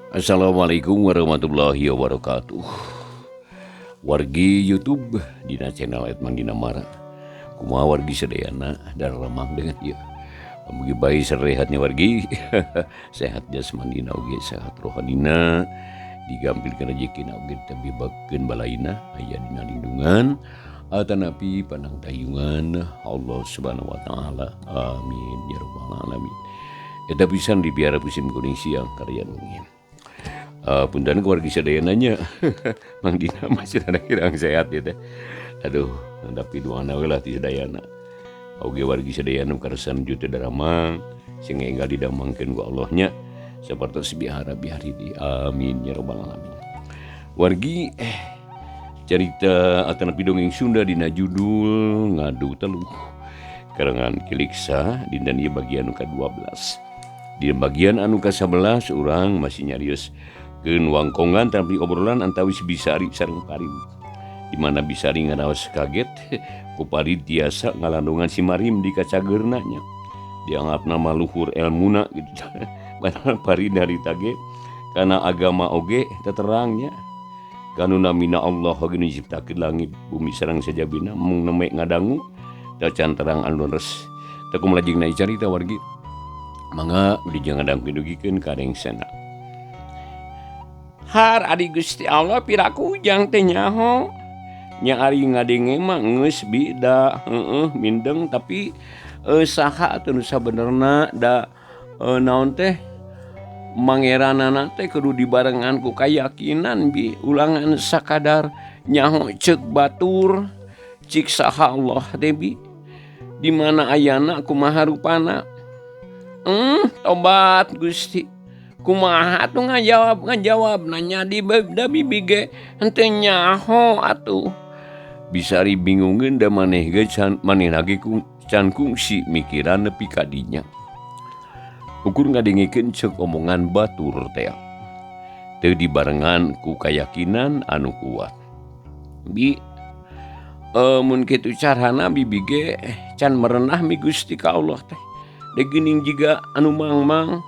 Assalamualaikum warahmatullahi wabarakatuh. Wargi YouTube dina channel Edmang Dinamara. Kumaha wargi sadayana daramang dengan ieu. Mugi bae sarehatnya wargi. Sehat jasmanina oge sehat rohanina. Digampilkeun rejekina oge teu balaina aya dina lindungan atanapi panangtayungan Allah Subhanahu wa taala. Amin ya rabbal alamin. Eta pisan dipiara pusim kuning siang karya nungin. Punten keluarga sadayana nya. Mang Dina masih rada kirang sehat ya teh. Aduh, tapi doana we lah ti sadayana. Oge wargi sadayana karesan juta daramang sing enggal didamangkeun ku Allah nya. Sapertos bihara biharidi. Amin ya rabbal alamin. Wargi cerita atanapi dongeng Sunda dina judul Ngadu Teluh karangan Kiliksa dinten ieu bagian nu ka-12. Di bagian anu ka-11 urang masih nyarios keun wangkongan tapi obrolan antawis Bisari sareng Parid. Di mana Bisari ngaraos kaget ku Parid tiasa ngalandungan si Marim di kacageurna nya. Dianggap nama luhur elmuna gitu. Padahal Parid harita ge kana agama oge teterangnya. Kanu namina Allah oge nu nyiptakeun langit bumi sareng sajabina mung neme ngadangu da can terang anu leres. Teu kumalajengna carita wargi. Mangga dijang ngadangkeun dugikeun ka rengsena. Har ari Gusti Allah piraku ujang teh nyaho. Nya ari ngadenge mah geus bi da heueuh mindeng tapi saha atuh nu sabenerna da naon teh mangeranana teh kudu dibarengan ku kayakinan bi ulangan sakadar nyaho ceuk batur cik saha Allah teh bi di mana ayana kumaha rupana. Tobat Gusti. Kumaha atuh ngajawab nanya di da bibi ge henteu nyaho atuh. Bisari bingungeun da maneh ge can manehna ge can kungsi mikiran nepi ka dinya. Ukur ngadengikeun ceuk omongan batur teh. Teu dibarengan ku kayakinan anu kuat. Bi mun kitu carana bibi ge can merenah mi Gusti ka Allah teh. Geuning jiga anu mangmang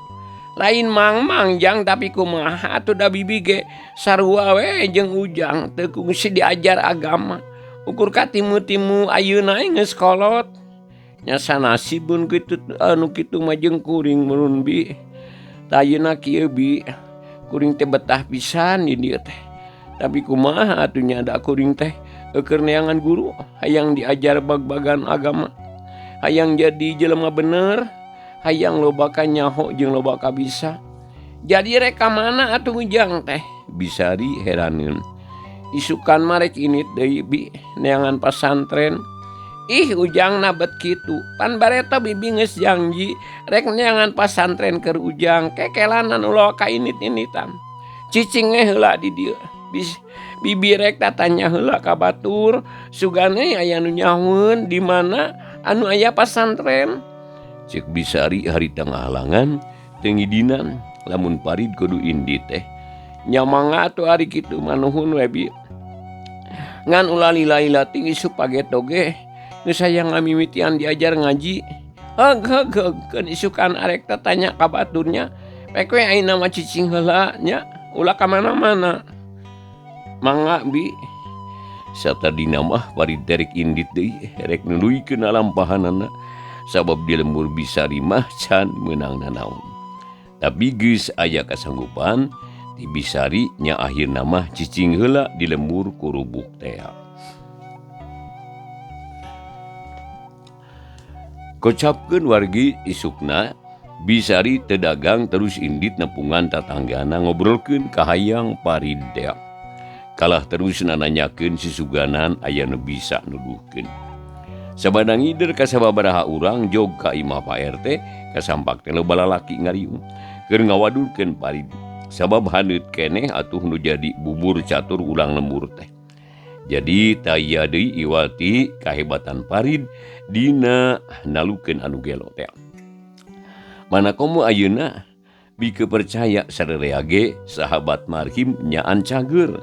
lain mangmang jang tapi kumaha atuh da bibi ge sarua we jeung ujang teu kungsi diajar agama ukur ka timu-timu ayeuna geus kolot nya sanasibun kitu anu kitu mah jeung kuring mun bi tah ayeuna kieu bi kuring teh betah pisan di dieu teh tapi kumaha atuh nya da kuring teh keur neangan guru hayang diajar bag-bagan agama hayang jadi jelema bener hayang loba ka nyaho jeung loba ka bisa. Jadi rek ka mana atuh ujang teh? Bisari heraneun. Isukan mah rek init deui bi neangan pasantren. Ih ujang na bet kitu. Pan bareto bibi geus janji rek neangan pasantren keur ujang kekelanan ulah ka init-initan. Cicing we heula di dieu. Bibi rek tatanya heula ka batur sugane aya nu nyahoeun di mana anu aya pasantren. Cek Bisari harita ngahalangan teu ngidinan lamun Parid kudu indit teh. Nya mangga atuh ari kitu mah nuhun we bi. Ngan ulah lila-lila ting isuk pageto ge geus hayang ngamimitian diajar ngaji. Heug heug heug keun isukan arek tatanya ka baturnya. Pek we ayeuna mah cicing heula nya ulah ka mana-mana. Mangga bi. Satadina mah Parid rek indit deui rek nuluykeun alampahanana. Sabab di lembur Bisari mah can meunang nanaon. Tapi geus aya kasanggupan ti Bisari nya akhirna mah cicing heula di lembur kurubuk teh. Kocapkeun wargi isukna Bisari teu dagang terus indit nepungan tatanggana ngobrolkeun ka hayang Parid teh. Kalah terus nananyakeun sisuganan aya nu bisa nuduhkeun. Sabada ngider ka sababaraha urang jog ka imah Pak RT kasampak teh loba lalaki ngariung keur ngawadulkeun Parid. Sabab haneut keneh atuh nu jadi bubur catur urang lembur teh. Jadi taya deui iwati kahebatan Parid dina nalukeun anu gelo teh. Mana komo ayeuna bikeun percaya sararea ge sahabat Marhim nyaan cager.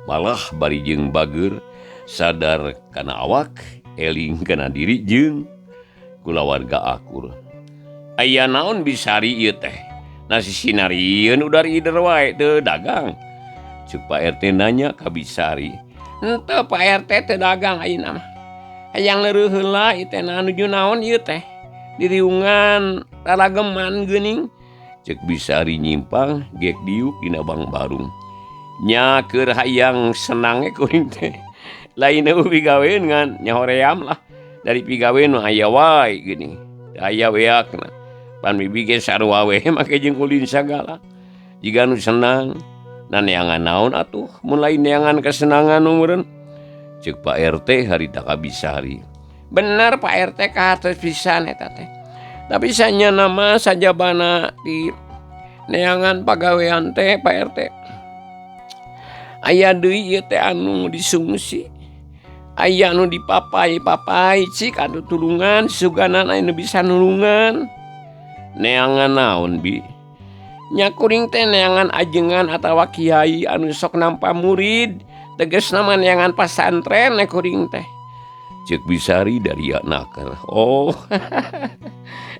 Malah bari jeung bager sadar kana awak eling kana diri jeung kulawarga akur. Aya naon Bisari ieu teh? Nasi sinarieun udar ider wae teu dagang. Ceuk Pak RT nanya ka Bisari. Henteu Pak RT teu dagang ayeuna mah. Hayang leureun heula ieu teh nuju naon ieu teh. Diriungan rarageman geuning. Ceuk Bisari nyimpang gek diuk dina bangbarung. Nya keur hayang senang ge kuring teh. Lain eueuh pigaweun ngan nyahoream lah. Dari pigaweun mah aya wae geuning. Aya weakna. Pan bibi ge sarua we make jeung ulin sagala. Jiga nu senang, na neangan naon atuh mun lain neangan kesenangan meureun. Ceuk Pak RT harita ka Bisari. Bener Pak RT kahartos pisan eta teh. Tapi sanyana mah sajabana di neangan pagawean teh Pak RT. Aya deui ieu teh anu disungsi. Aya anu dipapai-papai cik anu tulungan suganan aya nu bisa nulungan. Neangan naon bi? Nya kuring teh neangan ajengan atawa kiai anu sok nampa murid, tegasna mah neangan pasantren kuring teh. Ceuk Bisari dari naker. Oh.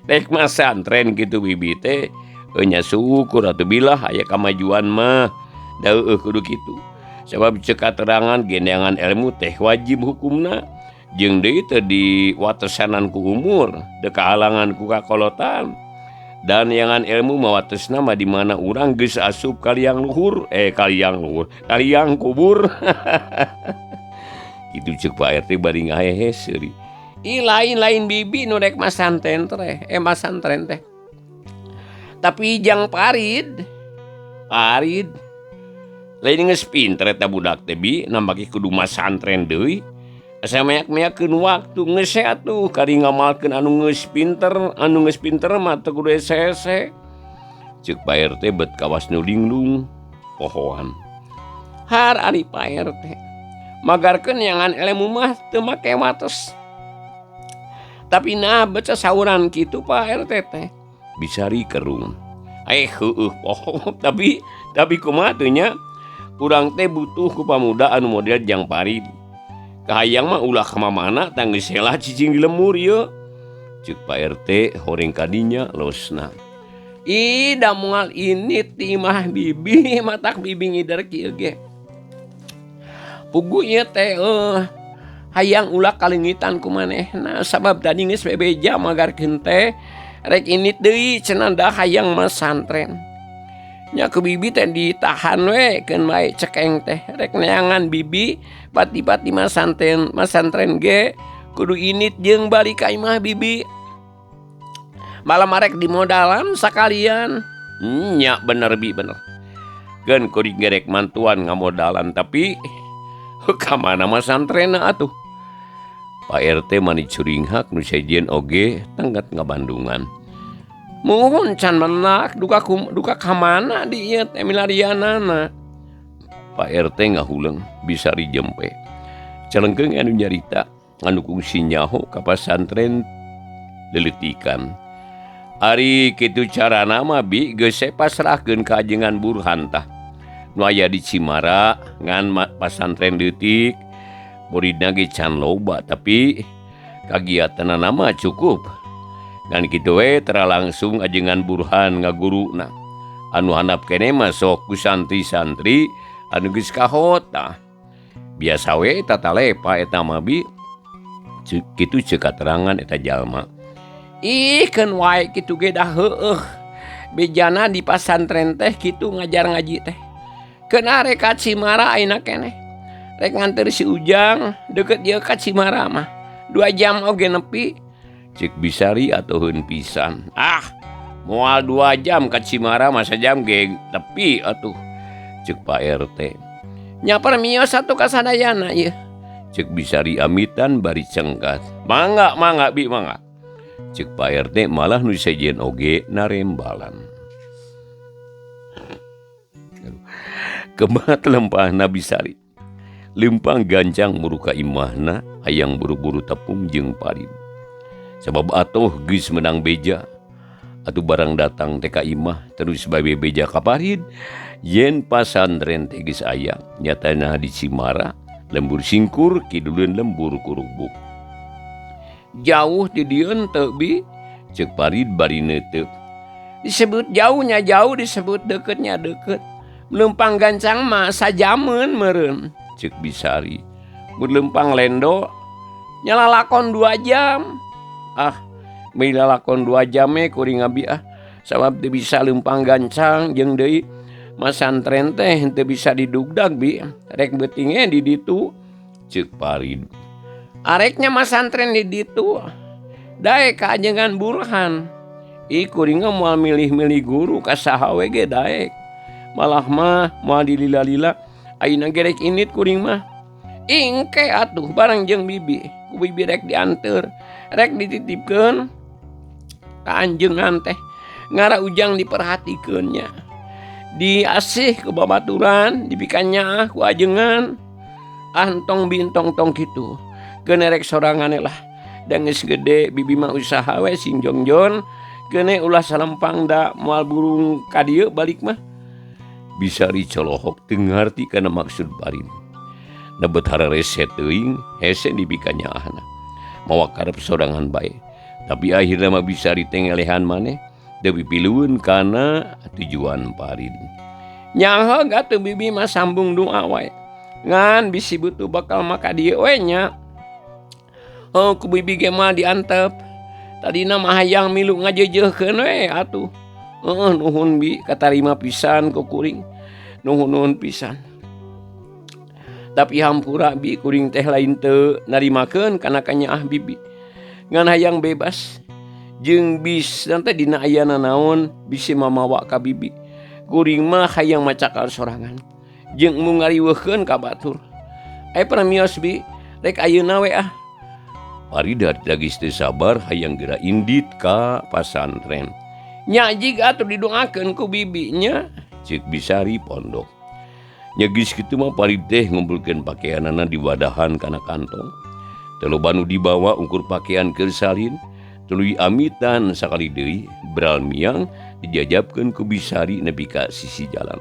Rek masantren kitu bibi teh nya syukur atuh bilah aya kamajuan mah. Da heueuh kudu kitu. Sabab ceuk katerangan ge neangan ilmu teh wajib hukumna. Jeung deui teu diwatesanan ku umur, teu kahalangan ku kakolotan. Dan neangan ilmu mawatesna mah di mana urang geus asup kaliang luhur, kaliang kubur. Kitu ceuk Pak RT bari ngahehe seuri. Ih lain-lain bibi nu rek masantren teh, masantren teh. Tapi jang Parid. Parid. Lain geus pinter eta budak teh bi, nambah kudu masantren deui. Asa meak-meakeun waktu geus atuh kari ngamalkeun anu geus pinter, anu geus pinter mah teu kudu hese-hese. Ceuk Pak RT bet kawas nu linglung pohoan. Har ari Pak RT. Magarkeun neangan ilmu mah teu make wates. Tapi nah bet sasauran kitu Pak RT teh. Bisari kerung. Heueuh poho tapi kumaha teu nya? Urang teh butuh ku pamuda anu model jang Parid. Kahayang mah ulah ka mamana tah geus helah cicing di lemur ieu. Ceuk Pak RT horeng kadinya losna. Ih da moal init ti imah bibi matak bibi ngider kieu ge. Pugu ieu teh hayang ulah kalengitan ku manehna sabab tadi geus bebeja magarkeun teh rek init deui cenah da hayang masantren. Nya ku bibi teh ditahan we keun bae cekeng teh rek neangan bibi pati-pati masantren ge kudu init jeung balik ka imah bibi. Malam arek dimodalan sakalian. Nya bener bi bener. Keun kuring gerek mantuan ngamodalan tapi ka mana masantrena atuh. Pak RT mani curinghak nu sejen oge tengget ngabandungan. Muhun can menak duka ka mana di ieu teh milarianana. Pak RT ngahuleng bisa dijempe. Celengkeung anu nyarita anu kungsi nyaho ka pasantren leletikan. Ari kitu carana mah bi geus pasrahkeun ka ajengan Burhan tah. Nu aya di Cimara ngan pasantren leutik muridna ge can loba tapi kagiatanana mah cukup. Ngan kitu we tara langsung ajengan Burhan ngaguruna. Anu handap keneh mah sok ku santri-santri anu geus kahot tah. Biasa we tatalepa eta mah bi. Kitu ceuk katerangan eta jalma. Ih keun wae kitu ge dah heueuh. Bejana di pasantren teh kitu ngajar ngaji teh. Keun arek ka Cimara ayeuna keneh. Rek nganter si Ujang deukeut ieu ka Cimara mah. 2 jam oge nepi. Ceuk Bisari atuheun pisan. Ah, moal 2 jam ka Cimara mah sajam ge tepi atuh. Ceuk Pak RT. Nya permios atuh ka sadayana ieu. Ceuk Bisari amitan bari cengkat. Mangga mangga bi mangga. Ceuk Pak RT malah nu sejen oge narembalan. Kemat lempahna Bisari. Lempang gancang muruka imahna hayang buru-buru tepung jeung Parid. Sabab atuh geus menang beja. Atuh barang datang teh ka imah terus bae beja ka Parid. Yen pasantren teh geus aya nyatana di Cimara lembur singkur kiduleun lembur kurubuk. Jauh ti dieun teu bi? Ceuk Parid bari neuteup. Disebut jauhnya jauh, disebut deketnya deket. Lempang gancang mah sajameun meureun. Ceuk Bisari. Mun lempang lendo nya lalakon 2 jam. Ah, meuli lalakon 2 jam we kuring abi ah. Sabab teu bisa lempang gancang jeung deui masantren teh teu bisa didugdag bi. Rek beuting ge di ditu. Ceuk Parid. Areknya masantren di ditu. Daek ka ajengan Burhan. Ih kuring mah moal milih-milih guru ka saha we ge daek. Malah mah moal dilila-lila. Ayeuna ge rek indit kuring mah. Ingke atuh bareng jeung bibi. Ku bibi rek dianteur, rek dititipkeun ka anjeungan teh. Ngara ujang diperhatikeun nya. Diasih ku babaturan, dipikan nyaah ku ajengan. Ah entong bi entong tong kitu. Keun rek sorangan lah. Da geus gede bibi mah usaha we sing jongjon. Keun ulah salempang da moal burung ka dieu balik mah. Bisari colohok teu ngarti kana maksud Parid. Nebet hararese teuing hese dipikan nyaahna. Mawa karep sorangan bae. Tapi akhirna mah Bisari teh ngelehan maneh teu pipilueun kana tujuan Parid. Nyaho atuh bibi mah sambung doa wae. Ngan bisi butuh bakal maka dieu we nya. Oh ku bibi ge mah diantep. Tadina mah hayang milu ngajeujeuhkeun we atuh. Heeh nuhun bi katarima pisan ku kuring. Nuhun-nuhun pisan. Tapi hampura bi kuring teh lain teu narimakeun kana kanyaah bibi. Ngan hayang bebas jeung bis teh dina ayana naon bisi mamawa ka bibi. Kuring mah hayang macakal sorangan jeung mung ngariweuhkeun ka batur. Aya pernah mios bi rek ayeuna we ah. Farida lagi teu sabar hayang geura indit ka pasantren. Nya jig atuh didoakeun ku bibi nya. Ceuk Bisari pondok. Nya geus kitu mah Farid teh ngumpulkeun pakeanana di wadahan kana kantong. Teu loba nu dibawa ukur pakaian keur salin, tuluy amitan sakali deui bral miang dijajabkeun ku Bisari nepi ka sisi jalan.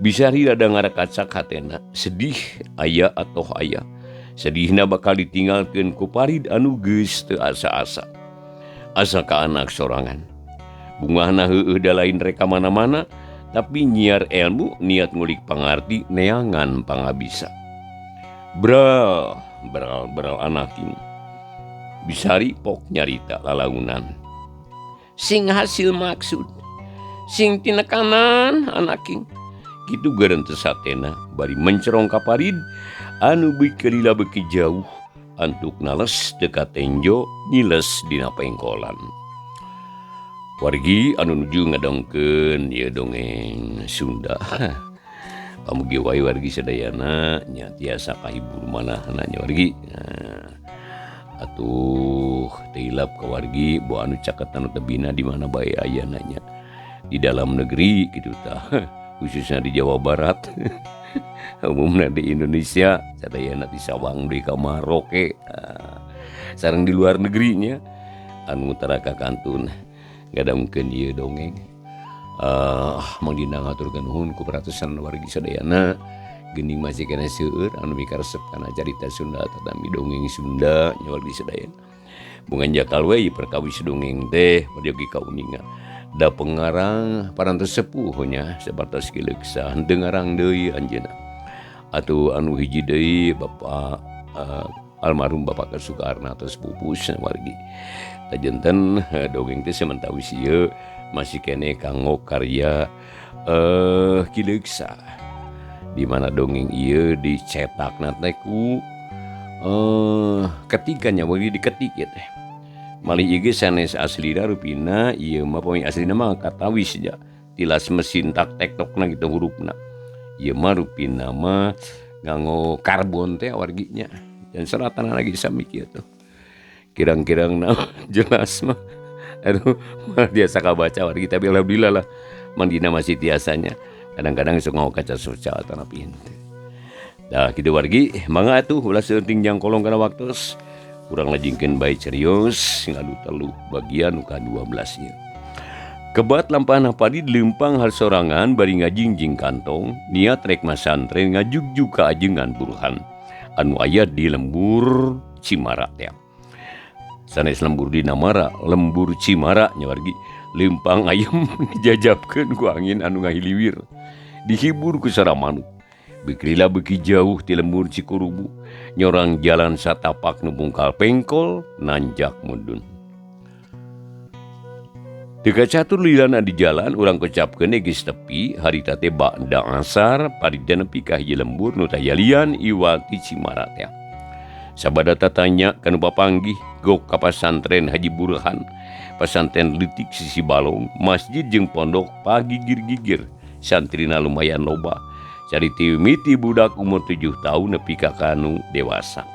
Bisari rada ngarakacak hatena, sedih aya atoh aya. Sedihna bakal ditinggalkeun ku Farid anu geus teu asa-asa. Asa ka anak sorangan. Bungahna heueuh da lain rek ka mana-mana, tapi nyiar ilmu niat ngulik pangarti neangan pangabisa. Bral, bral, bral anaking. Bisari pok nyarita lalaunan. Sing hasil maksud, sing tinekanan anaking. Kitu gerentes hatena bari mencerong ka Farid anu beuki lila beuki jauh antuk nales teu katenjo niles dina pengkolan. Wargi anu nuju ngadongkeun ieu dongeng Sunda. Pamugi wae wargi sadayana nya tiasa kahibur manahna nya wargi. Nah, atuh teu hilap ka wargi boa anu caketan nu tebina di mana bae ayana nya. Di dalam negeri kitu tah, khususnya di Jawa Barat. Umumna di Indonesia sadayana di Sabang deui ka Maroke. Nah, sareng di luar negeri nya anu tara kakantun ngadamkeun ieu dongeng. Mang Dina ngaturkeun nuhun ku perhatosan wargi sadayana. Geuning masih keneh seueur anu mikaresep kana carita Sunda tatami dongeng Sunda nya wargi sadayana. Bungan jakal we ieu perkawis dongeng teh peryogi kauninga. Da pengarang parantos sepuh nya sapertos Ki Leuksa henteu ngarang deui anjeunna. Atuh anu hiji deui Bapak almarhum Bapak Soekarno atos pupus wargi. Tajanten dongeng teh samentawis ieu masih keneh kanggo karya Ki Leuksa. Di mana dongeng ieu dicetakna teh ku ketikanya wargi diketik ieu teh. Malih ieu ge sanes aslina rupina ieu mah pami aslina mah katawis ja. Tilas mesin tak tektokna gitu hurufna. Ieu mah rupina mah nganggo karbon teh wargi nya. Dan seratana lagi sami kieu tuh. Kirang-kirang na jelas mah. Aduh, mah biasa kabaca wargi tapi alhamdulillah lah Mang Dina masih tiasanya. Kadang-kadang sok nganggo kaca sosial atanapi henteu. Dah kitu wargi, mangga atuh ulah saeuting jangkolong kana waktos. Kurang lajengkeun bae cerios ngadu telu bagian nu ka-12 ieu. Kebat lampahan Farid leumpang hal sorangan bari ngajingjing kantong niat rek masantren ngajugjug ka ajengan Burhan anu aya di lembur Cimara teh. Sanes lembur di Namara, lembur Cimara nya wargi. Lempang ayam dijajabkeun ku angin anu ngahiliwir. Dihibur ku sora manuk. Beuki lila beuki jauh ti lembur Cikurubu, nyorang jalan satapak nu bungkal pengkol nanjak mudun. Teu kacatur lilana di jalan urang kecapkeun geus tepi harita teh ba'da asar Parid teh nepi ka hiji lembur nu tayalian iwal ti Cimara teh. Sabada tatanya ka nu papanggih gok ka pasantren Haji Burhan, pasantren leutik sisi balong, masjid jeung pondok pagigir-gigir, santrina lumayan loba. Carita mimiti budak umur 7 tahun nepi ka kanu dewasa.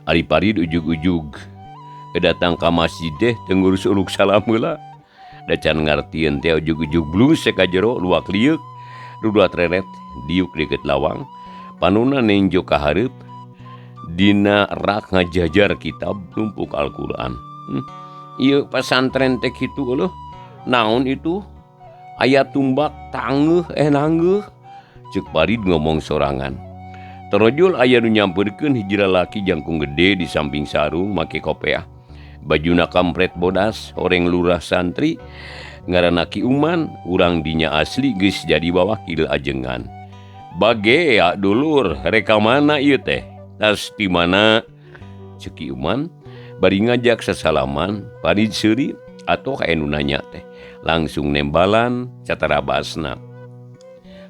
Ari Parid ujug-ujug datang ka masjid teh teu ngurus uluk salam heula. Da can ngartieun teh ujug-ujug blus ka jero luak lieuk, ruduat reret diuk deukeut lawang, panonna nenjo ka hareup dina rak ngajajar kitab numpuk Al-Qur'an. Ieu pasantren teh kitu leuh. Naon itu? Aya tumbak tangeuh nanggeuh. Ceuk Parid ngomong sorangan. Torojol aya nu nyampeurkeun hiji lalaki jangkung gede di samping sarung make kopeah. Bajuna kampret bodas, horeng lurah santri, ngaranna Ki Uman, urang dinya asli geus jadi wawakil ajengan. Bagea dulur, rek ka mana ieu teh? Tas ti mana? Ceuk Ki Uman bari ngajak sasalaman, Parid seuri atoh aya nu nanya teh. Langsung nembalan catarabasna.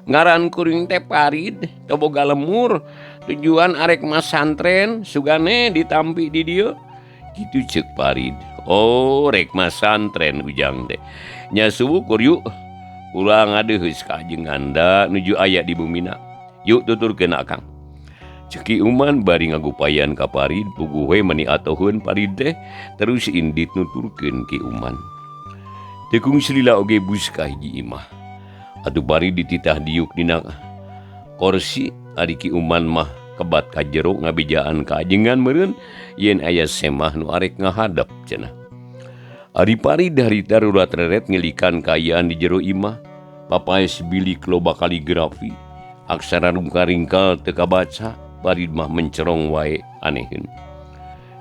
Ngaran kuring teh Parid, teu boga lemur, tujuan arek masantren sugane ditampi di dieu. Kitu ceuk Parid. Oh, rek masantren ujang teh. Nya suwukur yuk. Urang adeuheus ka ajengan da nuju aya di bumina. Yuk tuturkeun akang. Ceuk Ki Uman bari ngagupayan ka Parid, puguh we meni atoheun Parid teh, terus indit nuturkeun Ki Uman. Teu kungsi lila oge bus ka hiji imah. Atuh Parid dititah diuk dina korsi, ari Ki Uman mah kebat ka jero ngabejaan ka ajengan meureun yen aya semah nu arek ngahadep cenah. Ari Parid harita rurat reret ngelikan kaayaan di jero imah, papaes bilik loba kaligrafi, aksara rungka-ringkal teu kabaca, Parid mah mencerong wae aneheun.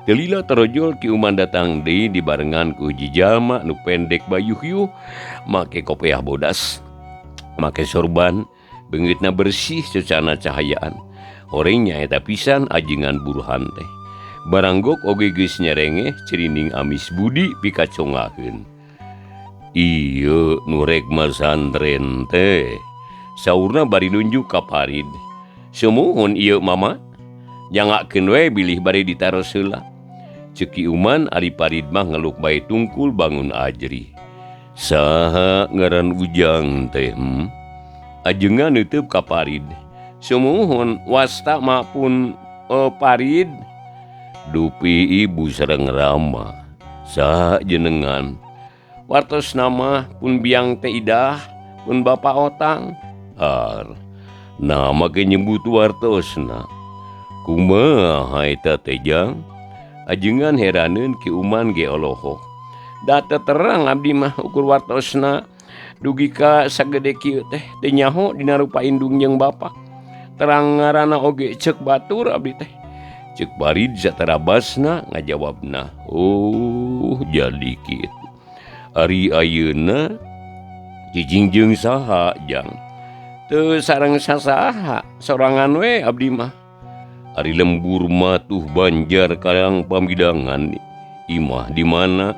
Teu lila torojol Ki Uman datang deui dibarengan ku hiji jalma nu pendek bayuhyuh, make kopeah bodas, make sorban, beungeutna bersih secana cahayaan. Horeng nyaeta pisan ajengan Burhan teh. Baranggok oge geus nyerengeh cirining amis budi pikacongaheun. Ieu nu rek masantren teh. Saurna bari nunjuk ka Parid. Sumuhun ieu mama. Jangakeun we bilih bari ditaros heula. Ceuk Ki Uman ari Parid mah ngeluk bae tungkul bangun ajrih. Saha ngaran ujang teh? Ajengan neuteub ka Parid. Sumuhun wasta mah pun Parid. Dupi ibu sareng Rama. Saha jenengan? Wartos nama pun biang teh Idah, pun bapa otang. Har. Nah make nyebut wartosna. Kumaha eta teh jang? Ajengan heraneun Ki Uman ge olohok. Da teu terang abdi mah ukur wartosna dugi ka sagede kieu teh teu nyaho dina rupa indung jeung bapa. Terang ngaranna oge ceuk batur abdi teh. Ceuk Parid satarabasna ngajawabna. Oh, jadi kitu. Ari ayeuna cicing jeung saha jang? Teu sareng sasaha, sorangan we abdi mah. Ari lembur mah tuh Banjar Karang Pamidangan. Imah di mana?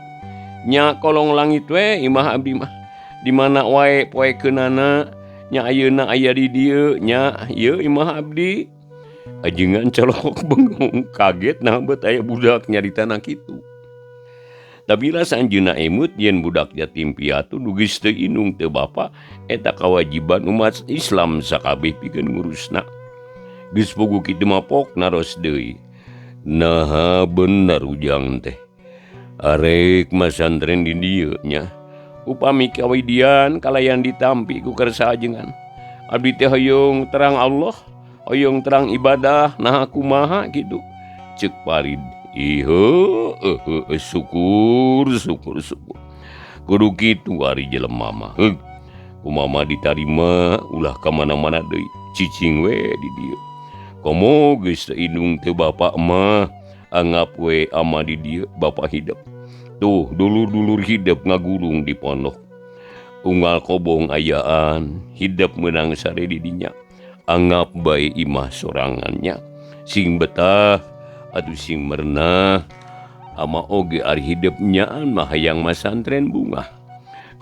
Nya kolong langit we imah abdi mah. Di mana wae poekeunana? Nya ayeuna aya di dieu nya ieu imah abdi. Ajengan colok bengong kaget nah bet aya budak nyaritana kitu. Tabila sanjeunna emut yen budak yatim piatu nu geus teu indung teu bapa eta kawajiban umat Islam sakabeh pikeun ngurusna. Geus puguh kitu mah pok naros deui. Naha bener ujang teh. Arek masantren di dieu nya. Upami kawidian kalayan ditampi ku kersa ajengan. Abdi teh hoyong terang Allah, hoyong terang ibadah, naha kumaha kitu. Ceuk Parid. Ieu syukur syukur syukur. Kudu kitu ari jelema mah. Heug. Kumama ditarima ulah ka mana-mana deui. Cicing we di dieu. Komo geus teu indung teu bapa mah, anggap we ama di dieu bapa hidup. Tuh dulur-dulur hidep ngagulung di pondok. Unggal kobong ayaan hidep meunang sare di dinya. Anggap bae imah sorangannya. Sing betah atuh sing merenah. Ama oge ari hidep nyaan mah hayang masantren bungah.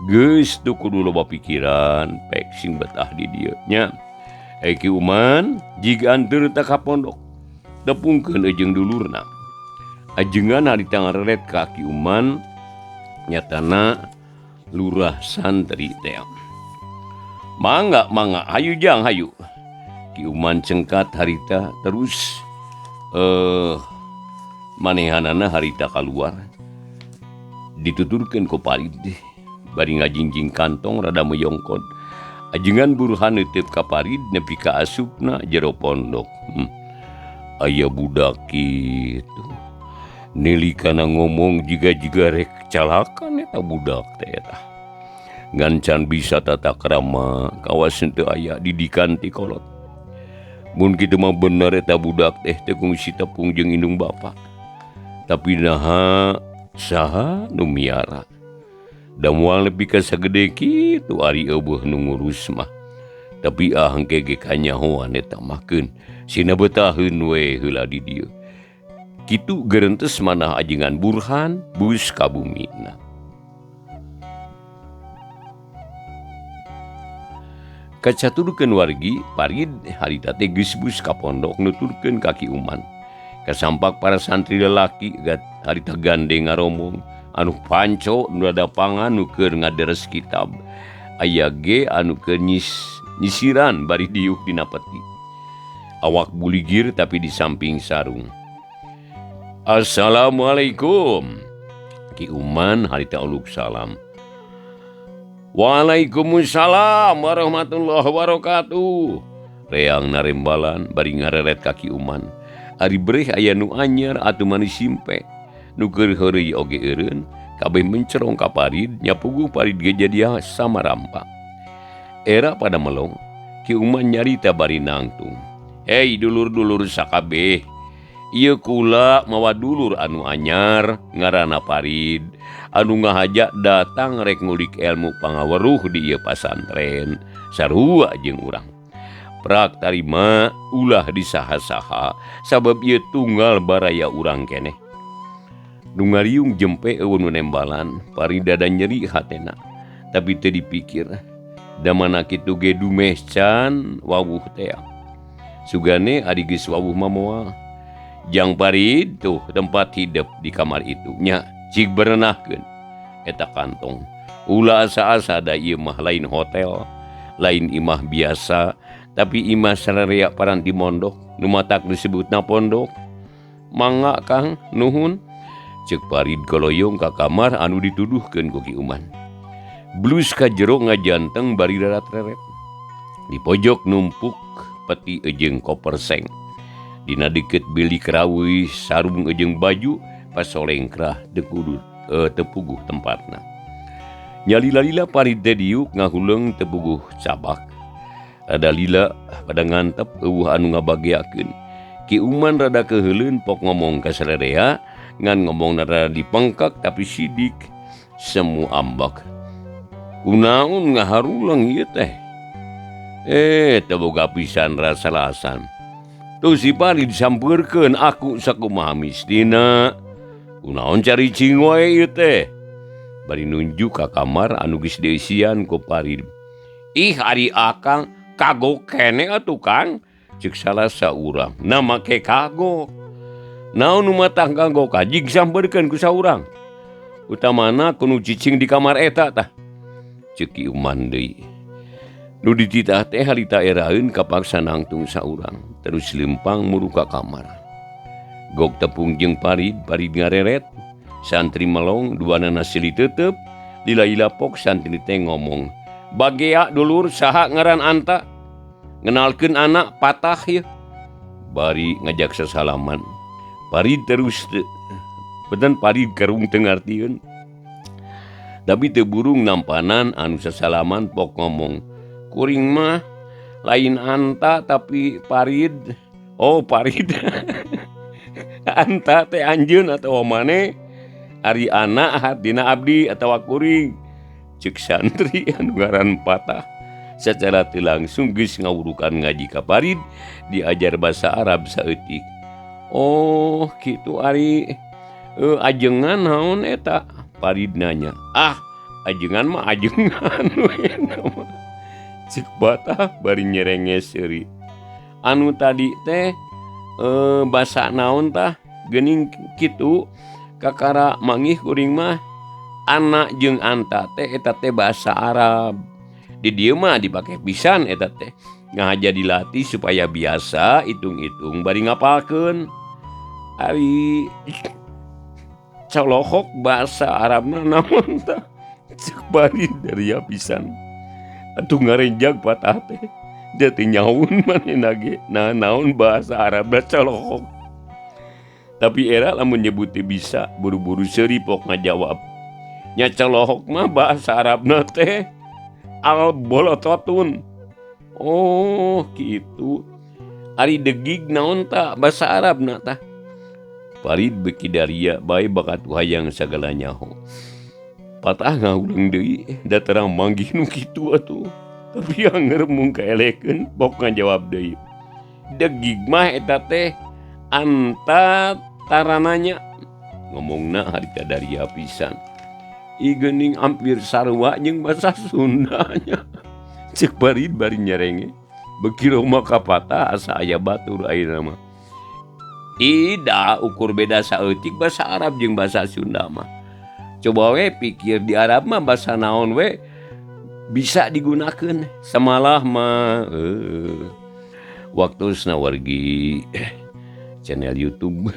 Geus teu kudu loba pikiran, pek sing betah di dieu nya. Ki Uman jig anteur ta ka pondok. Tepungkeun jeung dulurna. Ajengan harita ngareret ka Ki Uman nyatana lurah santri teh. Mangga mangga hayu jang hayu. Ki Uman cengkat harita terus manehanana harita kaluar. Dituturkeun ku Parid bari ngajingjing kantong rada meyongkon. Ajengan Burhan neuteup ka Parid nepi ka asupna jero pondok. Aya budak kitu. Nilikana ngomong jiga-jiga rek calakan eta budak teh eta. Ngan can bisa tata krama kawas henteu aya didikan ti kolot. Mun kitu mah bener eta budak teh teu kungsi tepung jeung indung bapa. Tapi naha saha nu miara. Da moal nepi ka sagede kitu ari eueuh nu ngurus mah. Tapi ah engke ge kanyahoan eta mah keun. Sina betaheun we heula di dieu. Kitu gerentes manah ajengan Burhan bus ka bumina. Kacaturkeun wargi Parid harita teh geus bus ka pondok nuturkeun ka Ki Uman. Kasampak para santri lelaki harita gandeng ngaromong anu panco nu rada pangan nu keur ngaderes kitab. Aya ge anu keur nyisiran bari diuk dina peti. Awak buligir tapi di samping sarung. Assalamualaikum. Ki Uman harita uluk salam. Waalaikumsalam warahmatullahi wabarakatuh. Reang narembalan bari ngareret ka Ki Uman. Ari breh aya nu anyar atuh manis simpe. Nu keur heureuy oge eureun, kabeh mencerong ka Parid, nya puguh Parid ge jadi samarampa. Era pada melong, Ki Uman nyarita bari nangtung. Hei dulur-dulur sakabeh, ieu kula mawa dulur anu anyar ngaranna Parid, anu ngahaja datang rek ngulik ilmu pangaweruh di ieu pasantren, sarua jeung urang. Prak tarima ulah disaha-saha sabab ieu tunggal baraya urang keneh. Nu ngariung jempe eueun nu nembalan, Parid dada nyeri hatena, tapi teu dipikir. Da mana kitu ge dumeh can wawuh tea. Sugane ari geus wawuh mah moal. Jang Parid tuh tempat hidup di kamar itu nya cik berenahkeun eta kantong. Ulah asa-asa da ieu mah lain hotel, lain imah biasa, tapi imah sararea paranti mondok, nu matak disebutna pondok. Mangga Kang, nuhun. Ceuk Parid koloyong ka kamar anu dituduhkeun ku Ki Uman. Blus ka jero ngajanteng bari darat-reret. Di pojok numpuk peti jeung koper seng. Dina deukeut bilik rawuh sarung jeung baju pasolengkrah teu tepuguh tempatna. Nyalila-lila Parid teh diuk ngahuleung tepuguh cabak. Rada lila pada ngantep eueuh anu ngabageakeun. Ki Uman rada keuheuleun pok ngomong ka sarerea ngan ngomong rada dipengkak tapi sidik semu ambak. Kunaon ngaharulang ieu teh? Teu boga pisan rasa-rasan. Tuh si Parid disampeurkeun aku sakumaha mistina. Kunaon caricing wae ieu teh? Bari nunjuk ka kamar anu geus dieusian ku Parid. Ih ari akang kagok keneh atuh Kang, ceuk salah saurang. Na make kagok. Naon nu matah kagok jig sampeurkeun ku saurang. Utamana ku nu cicing di kamar eta tah. Ceuk Ki Uman deui. Nu dititah teh harita eraeun kapaksa nangtung saurang, terus lempang muru ka kamar. Gok tepung jeung Parid, Parid ngareret, santri melong, duanana silih tetep, lila-lila pok santri teh ngomong, "Bagea dulur saha ngaran anta? Ngenalkeun anak patah yeuh." Bari ngajak sasalaman. Parid terus beten Parid kerung teu ngartieun. Tapi teu burung nampanan anu sasalaman pok ngomong, "Kuring mah lain anta tapi Parid." Oh Parid. Anta teh anjeun atawa maneh? Ari ana hartina abdi atawa kuring. Ceuk santri anu ngaran Patah secara teu langsung geus ngawurukan ngaji ka Parid diajar basa Arab saeutik. Oh kitu ari ajengan naon eta? Parid nanya. Ah ajengan mah ajengan we mah. Ceuk Patah bari nyerenges seuri. Anu tadi teh basa naon tah geuning kitu kakara manggih kuring mah anak jeung anta teh eta teh bahasa Arab. Di dieu mah dipake pisan eta teh. Ngahaja dilatih supaya biasa hitung-hitung bari ngapalkeun. Ari colohok bahasa Arabna naon tah? Ceuk Parid daria pisan. Atuh ngarenjag Patah teh. Da teu nyaun manehna ge. Nah naon bahasa Arabna colohok. Tapi era lamun nyebut teu bisa buru-buru seuri pok ngajawab. Nya colohok mah bahasa Arabna teh al bolototun. Oh kitu. Ari degig naon tah bahasa Arabna tah? Parid beuki daria bae bakat hayang sagala nyaho. Patah ngahuleng deui da terang manggih nu kitu atuh. Tapi anger mung kaelekeun pok ngajawab deui. Degig mah eta teh anta tarananya. Ngomongna harita daria pisan. Ih geuning hampir sarua jeung basa Sundanya. Ceuk Parid bari nyerenge. Beuki roma ka Patah asa aya batur ayeuna mah. Ida ukur beda saeutik basa Arab jeung basa Sunda mah. Coba we pikir di Arab mah basa naon we bisa digunakeun. Samalah mah waktosna wargi channel YouTube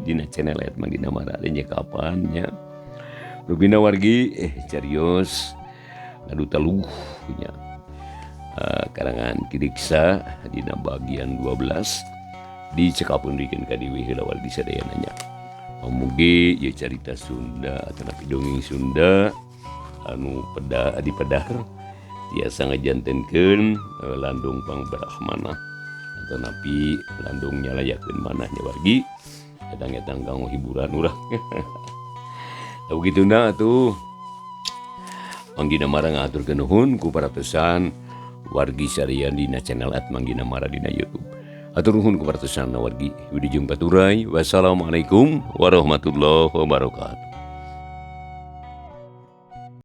dina channel eta mah dina mara teh kapan nya. Rupina wargi carios ngadu teluh nya. Karangan Ki Riksa dina bagian 12 dicekapun dikeun ka deui heula wargi sadayana nya. Mugi ieu carita Sunda atanapi dongeng Sunda anu peda dipedar tiasa ngajantenkeun landung pangbrahmana atanapi landung nyalayakeun manah nya wargi etang-etang kanggo hiburan urang. Tah kituna atuh Manggina Mara ngahaturkeun nuhun ku paratosan wargi sadayana dina channel at Manggina Mara dina YouTube. Hatur nuhun ku paratosan wargi. Wilujeng paturay. Wassalamualaikum warahmatullahi wabarakatuh.